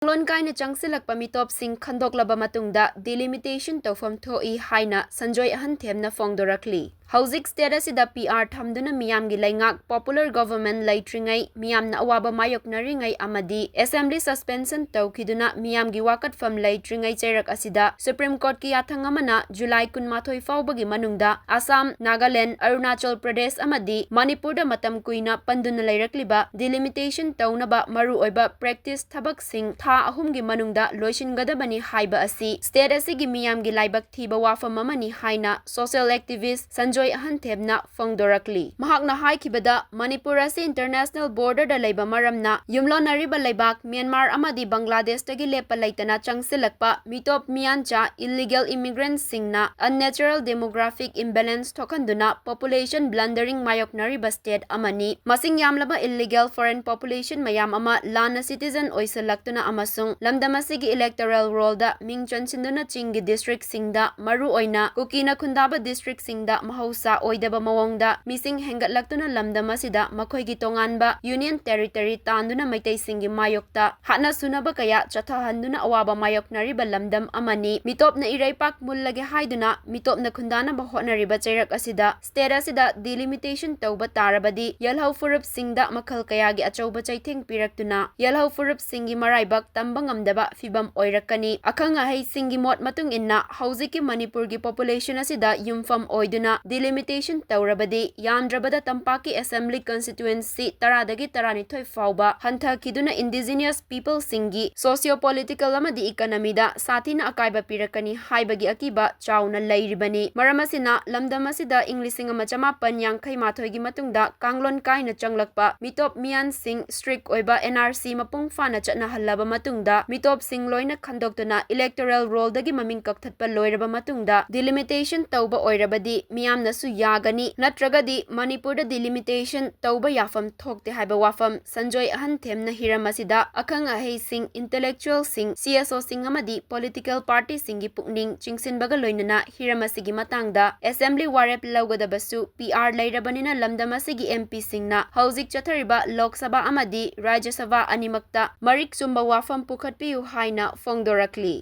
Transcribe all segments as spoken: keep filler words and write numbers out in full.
ꯀꯥꯡꯂꯣꯟ ꯀꯥꯏꯅ ꯆꯪꯁꯤꯜꯂꯛꯄ ꯃꯤꯇꯣꯞꯁꯤꯡ ꯈꯟꯗꯣꯛꯂꯕ ꯃꯇꯨꯡꯗ delimitation ꯇꯧꯐꯝ ꯊꯣꯛꯏ ꯍꯥꯏꯅ ꯁꯟꯖꯣꯏ ꯑꯍꯟꯊꯦꯝꯅ ꯐꯣꯡꯗꯣꯔꯛꯂꯤ꯫ ꯍꯧꯖꯤꯛ state ꯑꯁꯤꯗ PR ꯊꯝꯗꯨꯅ ꯃꯤꯌꯥꯝꯒꯤ ꯂꯩꯉꯥꯛ, popular government ꯂꯩꯇ꯭ꯔꯤꯉꯩ, ꯃꯤꯌꯥꯝꯅ ꯑꯋꯥꯕ ꯃꯥꯌꯣꯛꯅꯔꯤꯉꯩ ꯑꯃꯗꯤ assembly suspension ꯇꯧꯈꯤꯗꯨꯅ ꯃꯤꯌꯥꯝꯒꯤ ꯋꯥꯀꯠꯐꯝ ꯂꯩꯇ꯭ꯔꯤꯉꯩ ꯆꯩꯔꯛ ꯑꯁꯤꯗ Supreme Courtꯀꯤ ꯌꯥꯊꯪ ꯑꯃꯅ July ꯀꯨꯟꯃꯥꯊꯣꯏ ꯐꯥꯎꯕꯒꯤ ꯃꯅꯨꯡꯗ ꯑꯁꯥꯝ, ꯅꯥꯒꯥꯂꯦꯟ, ꯑꯔꯨꯅꯥꯆꯜ ꯄ꯭ꯔꯗꯦꯁ ꯑꯃꯗꯤ ꯃꯅꯤꯄꯨꯔꯗ ꯃꯇꯝ ꯀꯨꯏꯅ ꯄꯟꯗꯨꯅ ꯂꯩꯔꯛꯂꯤꯕ delimitation ꯇꯧꯅꯕ ꯃꯔꯨꯑꯣꯏꯕ practice ꯊꯕꯛꯁꯤꯡ ꯊꯥ ꯑꯍꯨꯝꯒꯤ ꯃꯅꯨꯡꯗ ꯂꯣꯏꯁꯤꯟꯒꯗꯕꯅꯤ ꯍꯥꯏꯕ ꯑꯁꯤ state ꯑꯁꯤꯒꯤ ꯃꯤꯌꯥꯝꯒꯤ ꯂꯥꯏꯕꯛ ꯊꯤꯕ ꯋꯥꯐꯝ ꯑꯃꯅꯤ ꯍꯥꯏꯅ social activist ꯁꯟꯖꯣꯏ ꯑꯍꯟꯊꯦꯝꯅ ꯐꯣꯡꯗꯣꯔꯛꯂꯤ꯫ ꯃꯍꯥꯛꯅ ꯍꯥꯏꯈꯤꯕꯗ, ꯃꯅꯤꯄꯨꯔ ꯑꯁꯤ international borderꯗ ꯂꯩꯕ ꯃꯔꯝꯅ ꯌꯨꯝꯂꯣꯟꯅꯔꯤꯕ ꯂꯩꯕꯥꯛ ꯃ꯭ꯌꯥꯟꯃꯥꯔ ꯑꯃꯗꯤ ꯕꯪꯒ꯭ꯂꯥꯗꯦꯁꯇꯒꯤ ꯂꯦꯞꯄ ꯂꯩꯇꯅ ꯆꯪꯁꯤꯜꯂꯛꯄ ꯃꯤꯇꯣꯞ ꯃꯤꯌꯥꯟꯆꯥ, illegal immigrantꯁꯤꯡꯅ unnatural demographic imbalance ꯊꯣꯛꯍꯟꯗꯨꯅ population blundering ꯃꯥꯌꯣꯛꯅꯔꯤꯕ state ꯑꯃꯅꯤ꯫ ꯃꯁꯤꯡ ꯌꯥꯝꯂꯕ illegal foreign population ꯃꯌꯥꯝ ꯑꯃ ꯂꯥꯟꯅ citizen ꯑꯣꯏꯁꯤꯜꯂꯛꯇꯨꯅ ꯑꯃꯁꯨꯡ ꯂꯝꯗꯝ ꯑꯁꯤꯒꯤ electoral rollꯗ ꯃꯤꯡ ꯆꯟꯁꯤꯟꯗꯨꯅ ꯆꯤꯡꯒꯤ districtꯁꯤꯡꯗ, ꯃꯔꯨꯑꯣꯏꯅ ꯀꯨꯀꯤꯅ ꯈꯨꯟꯗꯥꯕ districtꯁꯤꯡꯗ ꯃꯍꯧꯁꯥ ꯑꯣꯏꯗꯕ ꯃꯑꯣꯡꯗ ꯃꯤꯁꯤꯡ ꯍꯦꯟꯒꯠꯂꯛꯇꯨꯅ ꯂꯝꯗꯝ ꯑꯁꯤꯗ ꯃꯈꯣꯏꯒꯤ ꯇꯣꯉꯥꯟꯕ union territory ꯇꯥꯟꯗꯨꯅ ꯃꯩꯇꯩꯁꯤꯡꯒꯤ ꯃꯥꯌꯣꯛꯇ ꯍꯥꯠꯅ ꯁꯨꯅꯕ ꯀꯌꯥ ꯆꯠꯊꯍꯟꯗꯨꯅ ꯑꯋꯥꯕ ꯃꯥꯌꯣꯛꯅꯔꯤꯕ ꯂꯝꯗꯝ ꯑꯃꯅꯤ꯫ ꯃꯤꯇꯣꯞꯅ ꯏꯔꯩꯄꯥꯛ ꯃꯨꯜꯂꯒꯦ ꯍꯥꯏꯗꯨꯅ ꯃꯤꯇꯣꯞꯅ ꯈꯨꯟꯗꯥꯅꯕ ꯍꯣꯠꯅꯔꯤꯕ ꯆꯩꯔꯛ ꯑꯁꯤꯗ state ꯑꯁꯤꯗ delimitation ꯇꯧꯕ ꯇꯥꯔꯕꯗꯤ ꯌꯦꯜꯍꯧ ꯐꯨꯔꯨꯞꯁꯤꯡꯗ ꯃꯈꯜ ꯀꯌꯥꯒꯤ ꯑꯆꯧꯕ ꯆꯩꯊꯦꯡ ꯄꯤꯔꯛꯇꯨꯅ ꯌꯦꯜꯍꯧ ꯐꯨꯔꯨꯞꯁꯤꯡꯒꯤ ꯃꯔꯥꯏꯕꯛ ꯇꯝꯕ ꯉꯝꯗꯕ ꯐꯤꯚꯝ ꯑꯣꯏꯔꯛꯀꯅꯤ꯫ ꯑꯈꯪ ꯑꯍꯩꯁꯤꯡꯒꯤ ꯃꯣꯠ ꯃꯇꯨꯡ ꯏꯟꯅ ꯍꯧꯖꯤꯛꯀꯤ ꯃꯅꯤꯄꯨꯔꯒꯤ population ꯑꯁꯤꯗ ꯌꯨꯝꯐꯝ ꯑꯣꯏꯗꯨꯅ delimitation ꯇꯧꯔꯕꯗꯤ ꯌꯥꯝꯗ꯭ꯔꯕꯗ ꯇꯝꯄꯥꯛꯀꯤ assembly constituency ꯇꯔꯥꯗꯒꯤ ꯇꯔꯥꯅꯤꯊꯣꯏ ꯐꯥꯎꯕ ꯍꯟꯊꯈꯤꯗꯨꯅ indigenous peopleꯁꯤꯡꯒꯤ socio political ꯑꯃꯗꯤ economyꯗ ꯁꯥꯊꯤꯅ ꯑꯀꯥꯏꯕ ꯄꯤꯔꯛꯀꯅꯤ ꯍꯥꯏꯕꯒꯤ ꯑꯀꯤꯕ ꯆꯥꯎꯅ ꯂꯩꯔꯤꯕꯅꯤ꯫ ꯃꯔꯝ ꯑꯁꯤꯅ ꯂꯝꯗꯝ ꯑꯁꯤꯗ ꯏꯪ ꯂꯤꯁꯤꯡ ꯑꯃ ꯆꯃꯥꯄꯟ ꯌꯥꯡꯈꯩ ꯃꯥꯊꯣꯏꯒꯤ ꯃꯇꯨꯡꯗ ꯀꯥꯡꯂꯣꯟ ꯀꯥꯏꯅ ꯆꯪꯂꯛꯄ ꯃꯤꯇꯣꯞ ꯃꯤꯌꯥꯟꯁꯤꯡ strict ꯑꯣꯏꯕ NRC ꯃꯄꯨꯡ ꯐꯥꯅ ꯆꯠꯅꯍꯜꯂꯕ ꯃꯇꯨꯡꯗ ꯃꯤꯇꯣꯞꯁꯤꯡ ꯂꯣꯏꯅ ꯈꯟꯗꯣꯛꯇꯨꯅ electoral rollꯗꯒꯤ ꯃꯃꯤꯡ ꯀꯛꯊꯠꯄ ꯂꯣꯏꯔꯕ ꯃꯇꯨꯡꯗ delimitation ꯇꯧꯕ ꯑꯣꯏꯔꯕꯗꯤ ꯃꯤꯌꯥꯝ ꯅꯁꯨ ꯌꯥꯒꯅꯤ, ꯅꯠꯇ꯭ꯔꯒꯗꯤ ꯃꯅꯤꯄꯨꯔꯗ ꯗꯤꯂꯤꯃꯤꯇꯦꯁꯟ ꯇꯧꯕ ꯌꯥꯐꯝ ꯊꯣꯛꯇꯦ ꯍꯥꯏꯕ ꯋꯥꯐꯝ ꯁꯟꯖꯣꯏ ꯑꯍꯟꯊꯦꯝꯅ ꯍꯤꯔꯝ ꯑꯁꯤꯗ ꯑꯈꯪ ꯑꯍꯩꯁꯤꯡ, ꯏꯟꯇꯦꯂꯦꯛꯆꯨꯋꯦꯜꯁꯤꯡ, ꯁꯤꯑꯦꯁꯑꯣꯁꯤꯡ ꯑꯃꯗꯤ ꯄꯣꯂꯤꯇꯤꯀꯦꯜ ꯄꯥꯔꯇꯤꯁꯤꯡꯒꯤ ꯄꯨꯛꯅꯤꯡ ꯆꯤꯡꯁꯤꯟꯕꯒ ꯂꯣꯏꯅꯅ ꯍꯤꯔꯝ ꯑꯁꯤꯒꯤ ꯃꯇꯥꯡꯗ ꯑꯦꯁꯦꯝꯕ꯭ꯂꯤ ꯋꯥꯔꯦꯞ ꯂꯧꯒꯗꯕꯁꯨ ꯄꯤꯑꯥꯔ ꯂꯩꯔꯕꯅꯤꯅ ꯂꯝꯗꯝ ꯑꯁꯤꯒꯤ ꯑꯦꯝꯄꯤꯁꯤꯡꯅ ꯍꯧꯖꯤꯛ ꯆꯠꯊꯔꯤꯕ ꯂꯣꯛ ꯁꯚꯥ ꯑꯃꯗꯤ ꯔꯥꯖ꯭ꯌ ꯁꯚꯥ ꯑꯅꯤꯃꯛꯇ ꯃꯔꯤꯛ ꯆꯨꯝꯕ ꯋꯥꯐꯝ ꯄꯨꯈꯠꯄꯤꯌꯨ ꯍꯥꯏꯅ ꯐꯣꯡꯗꯣꯔꯛꯂꯤ꯫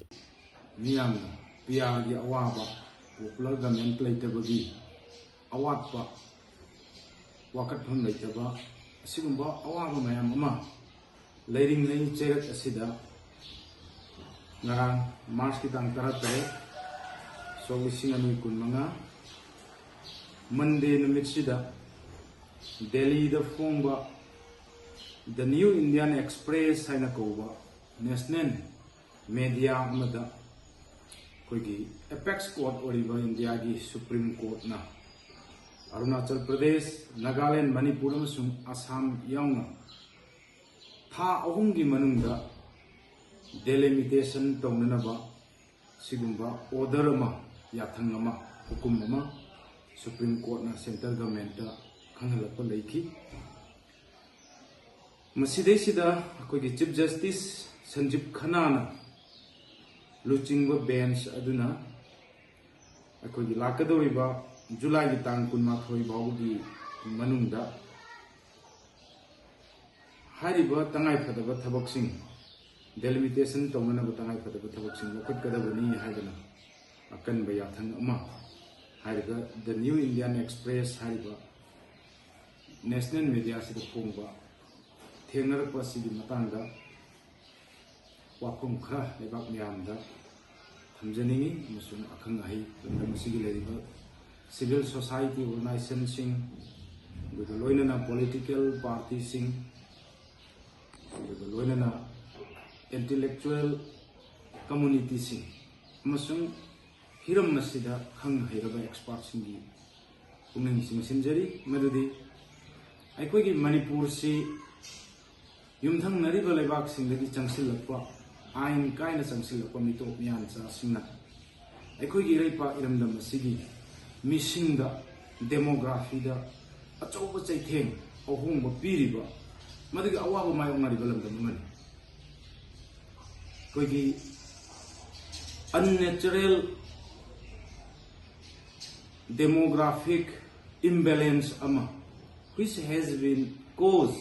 ꯃꯤꯌꯥꯝꯅ ꯄꯤꯑꯥꯔꯒꯤ ꯑꯋꯥꯕ, ꯄꯣꯄꯨꯂꯔ ꯒꯃꯦꯟ ꯂꯩꯇꯕꯒꯤ ꯑꯋꯥꯠꯄ, ꯋꯥꯀꯠꯐꯝ ꯂꯩꯇꯕ, ꯑꯁꯤꯒꯨꯝꯕ ꯑꯋꯥꯕ ꯃꯌꯥꯝ ꯑꯃ ꯂꯩꯔꯤꯉꯩ ꯆꯩꯔꯛ ꯑꯁꯤꯗ ꯉꯔꯥꯡ ꯃꯥꯔꯆꯀꯤ ꯇꯥꯡ ꯇꯔꯥꯇꯔꯦꯠ, ꯁꯣꯛ ꯂꯤꯁꯤꯡ ꯑꯅꯤ ꯀꯨꯟꯃꯉꯥ, ꯃꯟꯗꯦ ꯅꯨꯃꯤꯠꯁꯤꯗ ꯗꯦꯜꯂꯤꯗ ꯐꯣꯡꯕ The New Indian Express ꯍꯥꯏꯅ ꯀꯧꯕ ꯅꯦꯁꯅꯦꯜ ꯃꯦꯗꯤꯌꯥ ꯑꯃꯗ ꯑꯩꯈꯣꯏꯒꯤ ꯑꯦꯄꯦꯛꯁ ꯀꯣꯔꯠ ꯑꯣꯏꯔꯤꯕ ꯏꯟꯗꯤꯌꯥꯒꯤ ꯁꯨꯄ꯭ꯔꯤꯝ ꯀꯣꯔꯠꯅ ꯑꯔꯨꯅꯥꯆꯜ ꯄ꯭ꯔꯗꯦꯁ, ꯅꯥꯒꯥꯂꯦꯟ, ꯃꯅꯤꯄꯨꯔ ꯑꯃꯁꯨꯡ ꯑꯁꯥꯝ ꯌꯥꯎꯅ ꯊꯥ ꯑꯍꯨꯝꯒꯤ ꯃꯅꯨꯡꯗ ꯗꯦꯂꯤꯃꯤꯇꯦꯁꯟ ꯇꯧꯅꯅꯕ ꯁꯤꯒꯨꯝꯕ ꯑꯣꯔꯗꯔ ꯑꯃ, ꯌꯥꯊꯪ ꯑꯃ, ꯍꯨꯀꯨꯝ ꯑꯃ ꯁꯨꯄ꯭ꯔꯤꯝ ꯀꯣꯔꯠꯅ ꯁꯦꯟꯇ꯭ꯔꯦꯜ ꯒꯚꯔꯟꯃꯦꯟꯠꯇ ꯈꯪꯍꯜꯂꯛꯄ ꯂꯩꯈꯤ꯫ ꯃꯁꯤꯗꯩꯁꯤꯗ ꯑꯩꯈꯣꯏꯒꯤ ꯆꯤꯐ ꯖꯁꯇꯤꯁ ꯁꯟꯖꯤꯕ ꯈꯟꯅꯥꯅ ꯂꯨꯆꯤꯡꯕ ꯕꯦꯟꯆ ꯑꯗꯨꯅ ꯑꯩꯈꯣꯏꯒꯤ ꯂꯥꯛꯀꯗꯧꯔꯤꯕ ꯖꯨꯂꯥꯏꯒꯤ ꯇꯥꯡ ꯀꯨꯟꯃꯥꯊꯣꯏ ꯐꯥꯎꯕꯒꯤ ꯃꯅꯨꯡꯗ ꯍꯥꯏꯔꯤꯕ ꯇꯉꯥꯏꯐꯗꯕ ꯊꯕꯛꯁꯤꯡ, ꯗꯦꯂꯤꯃꯤꯇꯦꯁꯟ ꯇꯧꯅꯅꯕ ꯇꯉꯥꯏꯐꯗꯕ ꯊꯕꯛꯁꯤꯡ ꯂꯧꯈꯠꯀꯗꯕꯅꯤ ꯍꯥꯏꯗꯅ ꯑꯀꯟꯕ ꯌꯥꯊꯪ ꯑꯃ ꯍꯥꯏꯔꯤꯕ The New Indian Express ꯍꯥꯏꯔꯤꯕ ꯅꯦꯁꯅꯦꯜ ꯃꯦꯗꯤꯌꯥꯁꯤꯗ ꯐꯣꯡꯕ ꯊꯦꯡꯅꯔꯛꯄ ꯑꯁꯤꯒꯤ ꯃꯇꯥꯡꯗ ꯋꯥꯐꯝ ꯈꯔ ꯂꯩꯕꯥꯛ ꯃꯤꯌꯥꯝꯗ ꯊꯝꯖꯅꯤꯡꯏ ꯑꯃꯁꯨꯡ ꯑꯈꯪ ꯑꯍꯩ ꯂꯝꯗꯝ ꯑꯁꯤꯒꯤ ꯂꯩꯔꯤꯕ ꯁꯤꯚꯤꯜ ꯁꯣꯁꯥꯏꯇꯤ ꯑꯣꯔꯒꯅꯥꯏꯖꯦꯁꯟꯁꯤꯡ, ꯑꯗꯨꯒ ꯂꯣꯏꯅꯅ ꯄꯣꯂꯤꯇꯤꯀꯦꯜ ꯄꯥꯔꯇꯤꯁꯤꯡ, ꯑꯗꯨꯒ ꯂꯣꯏꯅꯅ ꯏꯟꯇꯦꯂꯦꯛꯆꯨꯋꯦꯜ ꯀꯝꯃꯨꯅꯤꯇꯤꯁꯤꯡ ꯑꯃꯁꯨꯡ ꯍꯤꯔꯝ ꯑꯁꯤꯗ ꯈꯪ ꯍꯩꯔꯕ ꯑꯦꯛꯁꯄꯥꯔꯠꯁꯤꯡꯒꯤ ꯄꯨꯛꯅꯤꯡ ꯆꯤꯡꯁꯤꯟꯖꯔꯤ ꯃꯗꯨꯗꯤ ꯑꯩꯈꯣꯏꯒꯤ ꯃꯅꯤꯄꯨꯔꯁꯤ ꯌꯨꯝꯊꯪꯅꯔꯤꯕ ꯂꯩꯕꯥꯛꯁꯤꯡꯗꯒꯤ ꯆꯪꯁꯤꯜꯂꯛꯄ, ꯑꯥꯏꯟ ꯀꯥꯏꯅ ꯆꯪꯁꯤꯜꯂꯛꯄ ꯃꯤꯇꯣꯞ ꯃꯤꯌꯥꯟꯆꯥꯁꯤꯡꯅ ꯑꯩꯈꯣꯏꯒꯤ ꯏꯔꯩꯄꯥꯛ ꯏꯔꯝꯗꯝ ꯑꯁꯤꯒꯤ ꯃꯤꯁꯤꯡꯗ, ꯗꯦꯃꯣꯒ꯭ꯔꯥꯐꯤꯗ ꯑꯆꯧꯕ ꯆꯩꯊꯦꯡ, ꯑꯍꯣꯡꯕ ꯄꯤꯔꯤꯕ, ꯃꯗꯨꯒꯤ ꯑꯋꯥꯕ ꯃꯥꯌꯣꯛꯅꯔꯤꯕ ꯂꯝꯗꯝ ꯑꯃꯅꯤ꯫ ꯑꯩꯈꯣꯏꯒꯤ unnatural demographic imbalance ꯑꯃ, which has been caused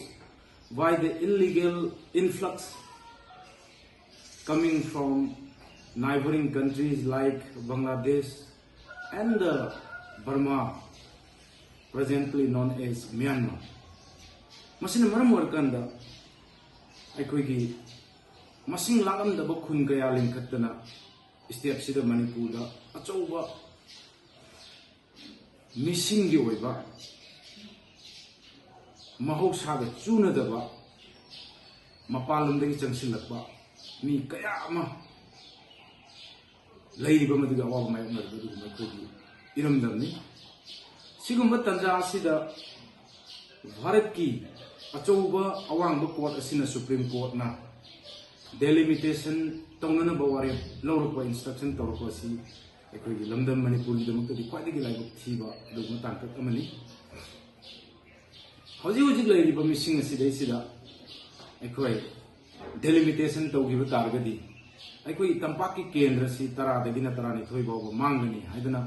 by the illegal influx coming from neighboring countries like Bangladesh and uh, Burma, presently known as Myanmar. ꯃꯁꯤꯅ ꯃꯔꯝ ꯑꯣꯏꯔꯀꯥꯟꯗ ꯑꯩꯈꯣꯏꯒꯤ ꯃꯁꯤꯡ ꯂꯥꯛꯂꯝꯗꯕ ꯈꯨꯟ ꯀꯌꯥ ꯂꯤꯡꯈꯠꯇꯅ state ꯁꯤꯗ, ꯃꯅꯤꯄꯨꯔꯗ, ꯑꯆꯧꯕ ꯃꯤꯁꯤꯡꯒꯤ ꯑꯣꯏꯕ, ꯃꯍꯧꯁꯥꯒ ꯆꯨꯅꯗꯕ, ꯃꯄꯥꯟ ꯂꯝꯗꯒꯤ ꯆꯪꯁꯤꯜꯂꯛꯄ ꯃꯤ ꯀꯌꯥ ꯑꯃ ꯂꯩꯔꯤꯕ, ꯃꯗꯨꯒꯤ ꯑꯋꯥꯕ ꯃꯥꯌꯣꯛꯅꯔꯤꯕ ꯑꯗꯨꯒꯨꯝꯕ ꯑꯩꯈꯣꯏꯒꯤ ꯏꯔꯝꯗꯝꯅꯤ꯫ ꯁꯤꯒꯨꯝꯕ ꯇꯥꯟꯖꯥ ꯑꯁꯤꯗ ꯚꯥꯔꯠꯀꯤ ꯑꯆꯧꯕ ꯑꯋꯥꯡꯕ court ꯑꯁꯤꯅ, Supreme Court ꯅ, delimitation ꯇꯧꯅꯅꯕ ꯋꯥꯔꯦꯞ ꯂꯧꯔꯛꯄ, instruction ꯇꯧꯔꯛꯄ ꯑꯁꯤ ꯑꯩꯈꯣꯏꯒꯤ ꯂꯝꯗꯝ ꯃꯅꯤꯄꯨꯔꯒꯤꯗꯃꯛꯇꯗꯤ ꯈ꯭ꯋꯥꯏꯗꯒꯤ ꯂꯥꯏꯕꯛ ꯊꯤꯕ ꯑꯗꯨꯒꯨꯝꯕ ꯇꯥꯡꯀꯛ ꯑꯃꯅꯤ꯫ ꯍꯧꯖꯤꯛ ꯍꯧꯖꯤꯛ ꯂꯩꯔꯤꯕ ꯃꯤꯁꯤꯡ ꯑꯁꯤꯗꯩꯁꯤꯗ ꯑꯩꯈꯣꯏ delimitation ꯇꯧꯈꯤꯕ ꯇꯥꯔꯒꯗꯤ, ꯑꯩꯈꯣꯏꯒꯤ ꯇꯝꯄꯥꯛꯀꯤ ꯀꯦꯟꯗ꯭ꯔꯁꯤ ꯇꯔꯥꯗꯒꯤꯅ ꯇꯔꯥꯅꯤꯊꯣꯏ ꯐꯥꯎꯕ ꯃꯥꯡꯒꯅꯤ ꯍꯥꯏꯗꯅ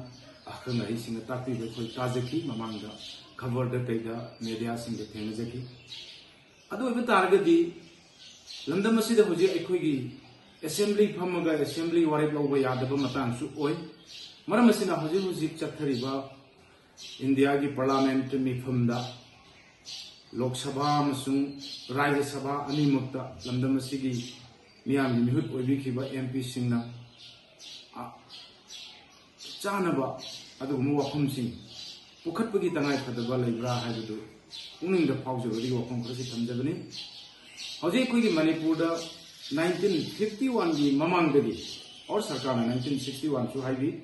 ꯑꯈꯪ ꯑꯍꯩꯁꯤꯡꯅ ꯇꯥꯛꯄꯤꯕ ꯑꯩꯈꯣꯏ ꯇꯥꯖꯈꯤ, ꯃꯃꯥꯡꯗ ꯈꯕꯔꯗ ꯀꯩꯗ media ꯁꯤꯡꯗ ꯊꯦꯡꯅꯖꯈꯤ꯫ ꯑꯗꯨ ꯑꯣꯏꯕ ꯇꯥꯔꯒꯗꯤ, ꯂꯝꯗꯝ ꯑꯁꯤꯗ ꯍꯧꯖꯤꯛ ꯑꯩꯈꯣꯏꯒꯤ assembly ꯐꯝꯃꯒ assembly ꯋꯥꯔꯦꯞ ꯂꯧꯕ ꯌꯥꯗꯕ ꯃꯇꯥꯡꯁꯨ ꯑꯣꯏ꯫ ꯃꯔꯝ ꯑꯁꯤꯅ, ꯍꯧꯖꯤꯛ ꯍꯧꯖꯤꯛ ꯆꯠꯊꯔꯤꯕ ꯏꯟꯗꯤꯌꯥꯒꯤ parliament ꯃꯤꯐꯝꯗ, ꯂꯣꯛ ꯁꯚꯥ ꯑꯃꯁꯨꯡ ꯔꯥꯖ꯭ꯌ ꯁꯚꯥ ꯑꯅꯤꯃꯛꯇ ꯂꯝꯗꯝ ꯑꯁꯤꯒꯤ ꯃꯤꯌꯥꯝꯒꯤ ꯃꯤꯍꯨꯠ ꯑꯣꯏꯕꯤꯈꯤꯕ M P ꯁꯤꯡꯅ, ꯑ, ꯆꯥꯅꯕ ꯑꯗꯨꯒꯨꯝꯕ ꯋꯥꯐꯝꯁꯤꯡ ꯄꯨꯈꯠꯄꯒꯤ ꯇꯉꯥꯏ ꯐꯗꯕ ꯂꯩꯕ꯭ꯔꯥ ꯍꯥꯏꯕꯗꯨ ꯄꯨꯛꯅꯤꯡꯗ ꯐꯥꯎꯖꯕꯗꯒꯤ ꯋꯥꯐꯝ ꯈꯔꯁꯤ ꯊꯝꯖꯕꯅꯤ꯫ ꯍꯧꯖꯤꯛ ꯑꯩꯈꯣꯏꯒꯤ ꯃꯅꯤꯄꯨꯔꯗ nineteen fifty one ꯒꯤ ꯃꯃꯥꯡꯗꯒꯤ, ꯑꯣꯔ ꯁꯔꯀꯥꯔꯅ nineteen sixty one ꯁꯨ ꯍꯥꯏꯕꯤ,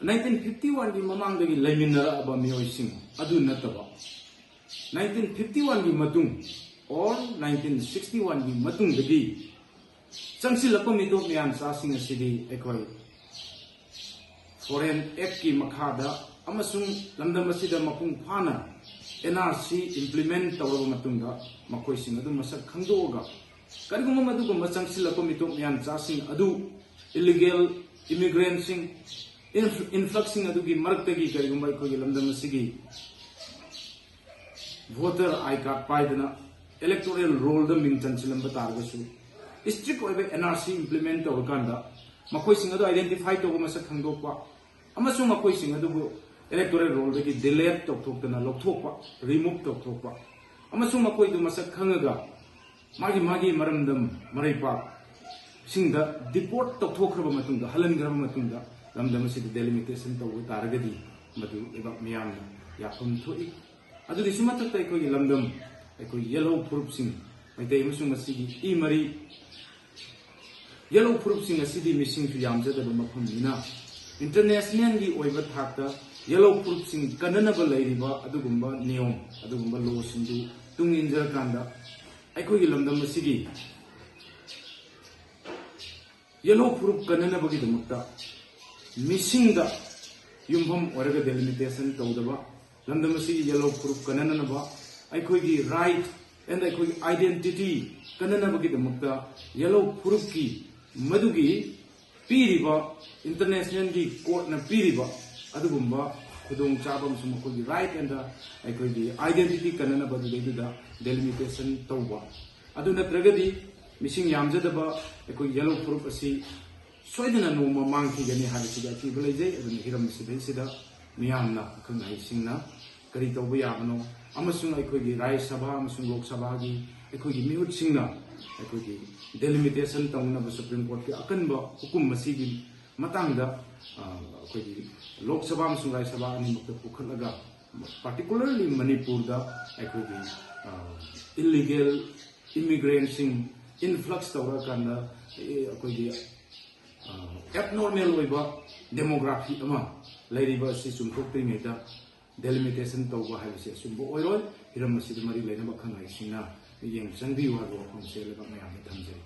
nineteen fifty one ꯒꯤ ꯃꯃꯥꯡꯗꯒꯤ ꯂꯩꯃꯤꯟꯅꯔꯛꯑꯕ ꯃꯤꯑꯣꯏꯁꯤꯡ ꯑꯗꯨ ꯅꯠꯇꯕ, nineteen fifty one ꯒꯤ ꯃꯇꯨꯡ, ꯑꯣꯔ nineteen sixty one ꯒꯤ ꯃꯇꯨꯡꯗꯒꯤ ꯆꯪꯁꯤꯜꯂꯛꯄ ꯃꯤꯇꯣꯞ ꯃꯤꯌꯥꯟꯆꯥꯁꯤꯡ ꯑꯁꯤꯗꯤ ꯑꯩꯈꯣꯏ Foreign Act ꯀꯤ ꯃꯈꯥꯗ ꯑꯃꯁꯨꯡ ꯂꯝꯗꯝ ꯑꯁꯤꯗ ꯃꯄꯨꯡ ꯐꯥꯅ N R C implement ꯇꯧꯔꯕ ꯃꯇꯨꯡꯗ, ꯃꯈꯣꯏꯁꯤꯡ ꯑꯗꯨ ꯃꯁꯛ ꯈꯪꯗꯣꯛꯑꯒ, ꯀꯔꯤꯒꯨꯝꯕ ꯃꯗꯨꯒꯨꯝꯕ ꯆꯪꯁꯤꯜꯂꯛꯄ ꯃꯤꯇꯣꯞ ꯃꯤꯌꯥꯝ ꯆꯥꯁꯤꯡ ꯑꯗꯨ, illegal immigrantꯁꯤꯡ, inf- influxꯁꯤꯡ ꯑꯗꯨꯒꯤ ꯃꯔꯛꯇꯒꯤ ꯀꯔꯤꯒꯨꯝꯕ ꯑꯩꯈꯣꯏꯒꯤ ꯂꯝꯗꯝ ꯑꯁꯤꯒꯤ voter I card ꯄꯥꯏꯗꯅ electoral rollꯗ ꯃꯤꯡ ꯆꯟꯁꯤꯜꯂꯝꯕ ꯇꯥꯔꯒꯁꯨ, strict ꯑꯣꯏꯕ N R C implement ꯇꯧꯔꯀꯥꯟꯗ ꯃꯈꯣꯏꯁꯤꯡ ꯑꯗꯨ identify ꯇꯧꯕ, ꯃꯁꯛ ꯈꯪꯗꯣꯛꯄ, ꯑꯃꯁꯨꯡ ꯃꯈꯣꯏꯁꯤꯡ ꯑꯗꯨꯕꯨ electoral rollꯗꯒꯤ delete ꯇꯧꯊꯣꯛꯇꯅ ꯂꯧꯊꯣꯛꯄ, remove ꯇꯧꯊꯣꯛꯄ, ꯑꯃꯁꯨꯡ ꯃꯈꯣꯏꯗꯨ ꯃꯁꯛ ꯈꯪꯉꯒ ꯃꯥꯒꯤ ꯃꯥꯒꯤ ꯃꯔꯝꯗꯝ, ꯃꯔꯩꯄꯥꯛꯁꯤꯡꯗ deport ꯇꯧꯊꯣꯛꯈ꯭ꯔꯕ ꯃꯇꯨꯡꯗ, ꯍꯜꯍꯟꯈ꯭ꯔꯕ ꯃꯇꯨꯡꯗ, ꯂꯝꯗꯝ ꯑꯁꯤꯗ delimitation ꯇꯧꯕ ꯇꯥꯔꯒꯗꯤ, ꯃꯗꯨ ꯂꯩꯕꯥꯛ ꯃꯤꯌꯥꯝꯅ ꯌꯥꯐꯝ ꯊꯣꯛꯏ꯫ ꯑꯗꯨꯒꯤꯁꯨ ꯃꯊꯛꯇ ꯑꯩꯈꯣꯏꯒꯤ ꯂꯝꯗꯝ, ꯑꯩꯈꯣꯏ ꯌꯦꯜꯍꯧ ꯐꯨꯔꯨꯞꯁꯤꯡ, ꯃꯩꯇꯩ ꯑꯃꯁꯨꯡ ꯃꯁꯤꯒꯤ ꯏ ꯃꯔꯤ, ꯌꯦꯜꯍꯧ ꯐꯨꯔꯨꯞꯁꯤꯡ ꯑꯁꯤꯗꯤ ꯃꯤꯁꯤꯡꯁꯨ ꯌꯥꯝꯖꯗꯕ ꯃꯐꯝꯅꯤꯅ, internationalꯒꯤ ꯑꯣꯏꯕ ꯊꯥꯛꯇ ꯌꯦꯜꯍꯧ ꯐꯨꯔꯨꯞꯁꯤꯡ ꯀꯟꯅꯅꯕ ꯂꯩꯔꯤꯕ ꯑꯗꯨꯒꯨꯝꯕ ꯅꯤꯌꯣꯝ, ꯑꯗꯨꯒꯨꯝꯕ lawꯁꯤꯡꯗꯨ ꯇꯨꯡ ꯏꯟꯖꯔꯀꯥꯟꯗ, ꯑꯩꯈꯣꯏꯒꯤ ꯂꯝꯗꯝ ꯑꯁꯤꯒꯤ ꯌꯦꯜꯍꯧ ꯐꯨꯔꯨꯞ ꯀꯟꯅꯅꯕꯒꯤꯗꯃꯛꯇ ꯃꯤꯁꯤꯡꯗ ꯌꯨꯝꯐꯝ ꯑꯣꯏꯔꯒ delimitation ꯇꯧꯗꯕ, ꯂꯝꯗꯝ ꯑꯁꯤꯒꯤ ꯌꯦꯜꯍꯧ ꯐꯨꯔꯨꯞ ꯀꯟꯅꯅꯕ, ꯑꯩꯈꯣꯏꯒꯤ right and ꯑꯩꯈꯣꯏꯒꯤ identity ꯀꯟꯅꯅꯕꯒꯤꯗꯃꯛꯇ ꯌꯦꯜꯍꯧ ꯐꯨꯔꯨꯞꯀꯤ ꯃꯗꯨꯒꯤ ꯄꯤꯔꯤꯕ, internationalꯒꯤ courtꯅ ꯄꯤꯔꯤꯕ ꯑꯗꯨꯒꯨꯝꯕ ꯈꯨꯗꯣꯡꯆꯥꯕ ꯑꯃꯁꯨꯡ ꯃꯈꯣꯏꯒꯤ right and ꯑꯩꯈꯣꯏꯒꯤ identity ꯀꯟꯅꯅꯕ ꯑꯗꯨꯗꯩꯗꯨꯗ delimitation ꯇꯧꯕ꯫ ꯑꯗꯨ ꯅꯠꯇ꯭ꯔꯒꯗꯤ ꯃꯤꯁꯤꯡ ꯌꯥꯝꯖꯗꯕ ꯑꯩꯈꯣꯏ ꯌꯦꯜꯍꯧ ꯐꯨꯔꯨꯞ ꯑꯁꯤ ꯁꯣꯏꯗꯅ ꯅꯣꯡꯃ ꯃꯥꯡꯈꯤꯒꯅꯤ ꯍꯥꯏꯕꯁꯤꯗꯤ ꯑꯀꯤꯕ ꯂꯩꯖꯩ꯫ ꯑꯗꯨꯅ ꯍꯤꯔꯝ ꯑꯁꯤꯗꯩꯁꯤꯗ ꯃꯤꯌꯥꯝꯅ, ꯑꯈꯪ ꯑꯍꯩꯁꯤꯡꯅ ꯀꯔꯤ ꯇꯧꯕ ꯌꯥꯕꯅꯣ, ꯑꯃꯁꯨꯡ ꯑꯩꯈꯣꯏꯒꯤ ꯔꯥꯖ꯭ꯌ ꯁꯚꯥ ꯑꯃꯁꯨꯡ ꯂꯣꯛ ꯁꯚꯥꯒꯤ ꯑꯩꯈꯣꯏꯒꯤ ꯃꯤꯍꯨꯠꯁꯤꯡꯅ ꯑꯩꯈꯣꯏꯒꯤ delimitation ꯇꯧꯅꯕ Supreme Courtꯀꯤ ꯑꯀꯟꯕ ꯍꯨꯀꯨꯝ ꯑꯁꯤꯒꯤ ꯃꯇꯥꯡꯗ, ꯑ, ꯑꯩꯈꯣꯏꯒꯤ ꯂꯣꯛ ꯁꯚꯥ ꯑꯃꯁꯨꯡ ꯔꯥꯖ꯭ꯌ ꯁꯚꯥ ꯑꯅꯤꯃꯛꯇ ꯄꯨꯈꯠꯂꯒ, particularly ꯃꯅꯤꯄꯨꯔꯗ ꯑꯩꯈꯣꯏꯒꯤ, ꯑ, illegal immigrantꯁꯤꯡ influx ꯇꯧꯔꯀꯥꯟꯗ, ꯑꯦ, ꯑꯩꯈꯣꯏꯒꯤ, ꯑ, abnormal ꯑꯣꯏꯕ demography ꯑꯃ ꯂꯩꯔꯤꯕ ꯑꯁꯤ ꯆꯨꯝꯊꯣꯛꯇ꯭ꯔꯤꯉꯩꯗ delimitation ꯇꯧꯕ ꯍꯥꯏꯕꯁꯤ ꯑꯆꯨꯝꯕ ꯑꯣꯏꯔꯣꯏ꯫ ꯍꯤꯔꯝ ꯑꯁꯤꯗ ꯃꯔꯤ ꯂꯩꯅꯕ ꯑꯈꯪ ꯑꯍꯩꯁꯤꯡꯅ ꯃꯤꯠꯌꯦꯡ ꯆꯪꯕꯤꯌꯨ ꯍꯥꯏꯕ ꯋꯥꯐꯝꯁꯦ ꯂꯩꯕꯥꯛ ꯃꯌꯥꯝꯗ ꯊꯝꯖꯔꯤ꯫